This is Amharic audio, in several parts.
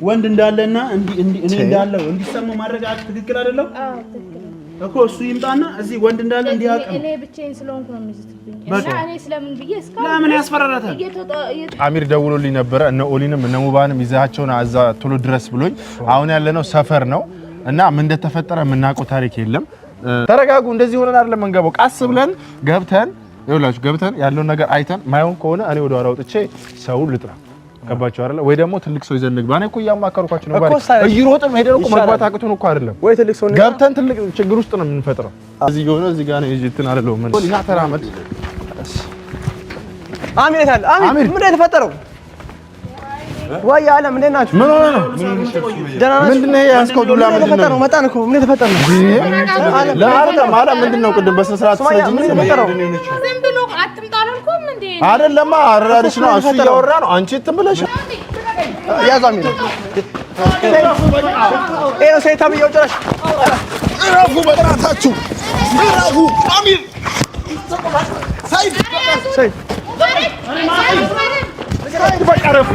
ወንድ እንዳለና እኔ እንዳለው እንዲሰማ ማድረግ ትክክል አይደለም እኮ። እሱ ይምጣና እዚህ ወንድ እንዳለ እንዲያውቅ እኔ ብቻዬን ስለሆንኩ ነው የሚዝትብኝ። እና እኔ ስለምን ብዬ እስካሁን ለምን ያስፈራራታል? አሚር ደውሎልኝ ነበረ። እነ ኦሊንም እነ ሙባንም ይዛቸውን እዛ ቶሎ ድረስ ብሎኝ፣ አሁን ያለነው ሰፈር ነው እና ምን እንደተፈጠረ የምናውቀው ታሪክ የለም። ተረጋጉ። እንደዚህ ሆነን አይደለም የምንገባው። ቀስ ብለን ገብተን ይኸውላችሁ ገብተን ያለውን ነገር አይተን ማይሆን ከሆነ እኔ ወደ ኋላ ወጥቼ ሰውን ልጥራ። ገባችሁ አይደለ? ወይ ደግሞ ትልቅ ሰው ይዘን ንግባ። እኔ እኮ እያማከርኳችሁ ነው። ባሪ እየሮጥን ሄደን እኮ መግባት አቅቶን እኮ አይደለም። ወይ ትልቅ ሰው ገብተን ትልቅ ችግር ውስጥ ነው የምንፈጥረው። እዚህ የሆነ እዚህ ጋር ነው እንትን አይደለሁም። ምን ና ተራመድ። አሚር የት አለ? አሚር ምንድን ነው የተፈጠረው? ወይ ዓለም እንዴት ናችሁ? ምን ሆነ ነው? ደህና ናችሁ? ምንድን ነው የያዝከው ዱላ? ምንድን ነው? መጣን እኮ ምን የተፈጠረው ነው? ለዓለም ዓለም ምንድን ነው? ቅድም በስነ ስርዓት ሱማያ ምን የተፈጠረው? ዝም ብሎ አትምጣ አላልኩም እንዴ? አይደለማ፣ አረዳድሽ ነው እሱ እያወራ ነው። አንቺ እንትን ብለሽ ያዙ አሚር ይሄ ነው ሰይጣን ብዬው ጭራሽ እረፉ፣ በእናታችሁ እረፉ። አሚር ሳይድ ሰይድ ሳይድ በቃ እረፉ።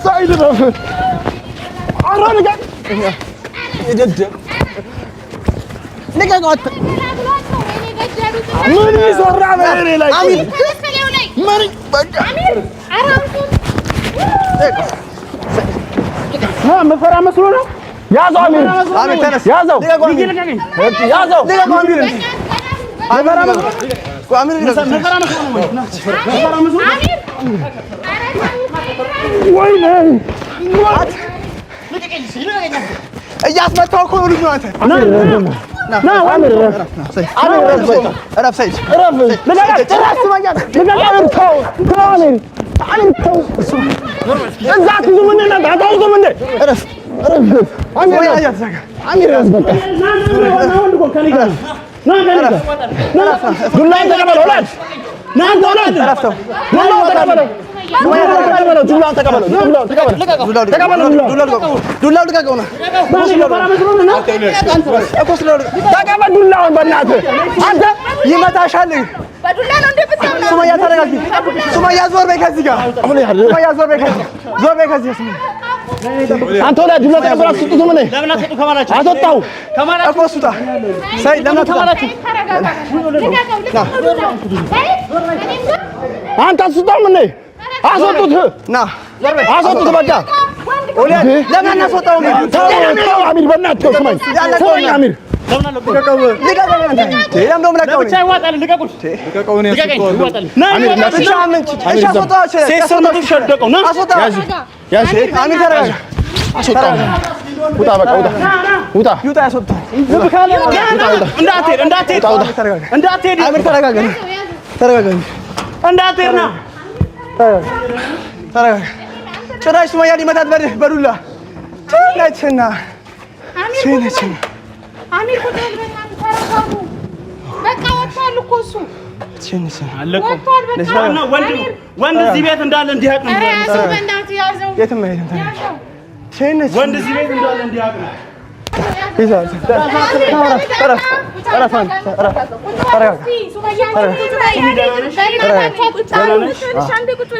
ሳይድ እረፍ። ኧረ ልቀቅ። ምን ይሰራ በእኔ ላይ? ምን በቃ መፈራ መስሎ ነው። ያዘው አሚር፣ ያዘው፣ ያዘው። ወይኔ እያስመታው እኮ ነው ልጁ። አንተ እረፍ ሰይድ፣ እዛ አትይዙም እንደ እናንተ አታይዙም እንደ እረፍ። ዱላውን ተቀበለው። ወላድ ና አንተ ወላድ ዱላውን ተቀበለው። ዱላውን ተቀበለው። ዱላውን ተቀበለው። ተቀበለው። ዱላው ልቀቀው ነው ተቀበል ዱላውን በእናትህ አንተ ይመታሻል። ሱመያ ተረጋጊ። ሱመያ ዞር በይ ከዚህ ጋር። ሱመያ ዞር በይ ከዚህ፣ ዞር በይ ከዚህ። አንተ ወላድ ዱላ ተቀበል። አትሰጡትም እንደ አስወጣው እኮ እሱ ውጣ። ሰይድ ለምን አትወጣም? አንተ አትሰጣውም እንደ አስወጡት፣ ና አስወጡት። በቃ ኦሊያድ ለምን አናስወጣውም? ተው ተው፣ አሚር በእናትህ ተው። ስማኝ ስማኝ አሚር ልቀቀው። አንተ ለምን ነው የምለቀው? አሚር ተረጋጋ። አስወጣው። ውጣ፣ በቃ ውጣ፣ ውጣ። ይውጣ፣ ያስወጣው። እንዳትሄድ እንዳትሄድ እንዳትሄድ አሚር ተረጋጋ፣ ተረጋጋ፣ እንዳትሄድ ና ተረጋጋ። ጭራሽ ሱመያ ሊመታት በዱላ ነችና ነችና አሚር ቁጭ በል በእናትህ ተረጋጉ። በቃ ወጥቷል እኮ እሱ ወጥቷል። በቃ ወንድ እዚህ ቤት እንዳለ እንዲያውቅ ነው። ኧረ ያዘው በእናትህ ያዘው፣ የትም አይሄድም። ያዘው። ወንድ እዚህ ቤት እንዳለ እንዲያውቅ ነው።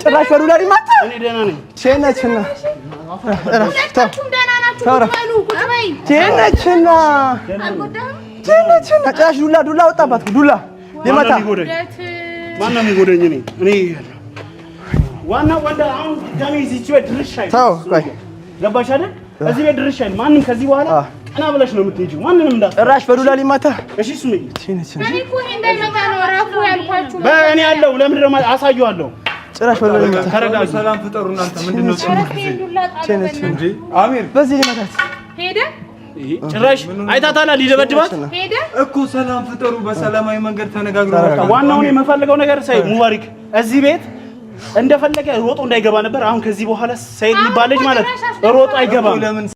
ጭራሽ በዱላ ሊመታ እኔ ደህና ነኝ። ነችና ሁለታችሁም ደህና ናችሁ? ቁጭ በሉ፣ ቁጭ በይ። ነችና አልጎዳህም? ነችና ጭራሽ ዱላ ዱላ ወጣባት ዱላ ሊመታ ማነው የሚጎዳኝ? እኔ እኔ ዋና ወንድ አሁን ድጋሜ እዚህ ቤት ድርሽ አይልም። ተው ቆይ ገባሽ አይደል? እዚህ ቤት ድርሽ አይልም ማንም። ከዚህ በኋላ ቀና ብለሽ ነው የምትሄጂው። ማንንም እንዳትፈሪ ጭራሽ በዱላ ሊመታ እሺ። ሱመያ እኔ እኮ ይሄ እንዳይመጣ ነው እረፉ ያልኳችሁ። በእኔ ያለው ለምንድን ነው አሳየዋለሁ። ጭራሽ በዱላ ሊመታ ተረጋጊ። ሰላም ፍጠሩ እናንተ። ምንድን ነው ኧረ ዱላ ጣለው በእናትህ። እንዴ? አሚር በዚህ ሊመታት ሄደ። ጭራሽ አይታታላ ሊደበድባት እኮ። ሰላም ፍጠሩ፣ በሰላማዊ መንገድ ተነጋግሮ። ዋናውን የምፈልገው ነገር ሰይድ ሙባሪክ እዚህ ቤት እንደፈለገ ሮጦ እንዳይገባ ነበር። አሁን ከዚህ በኋላ ሰይድ የሚባል ልጅ ማለት ሮጦ አይገባም።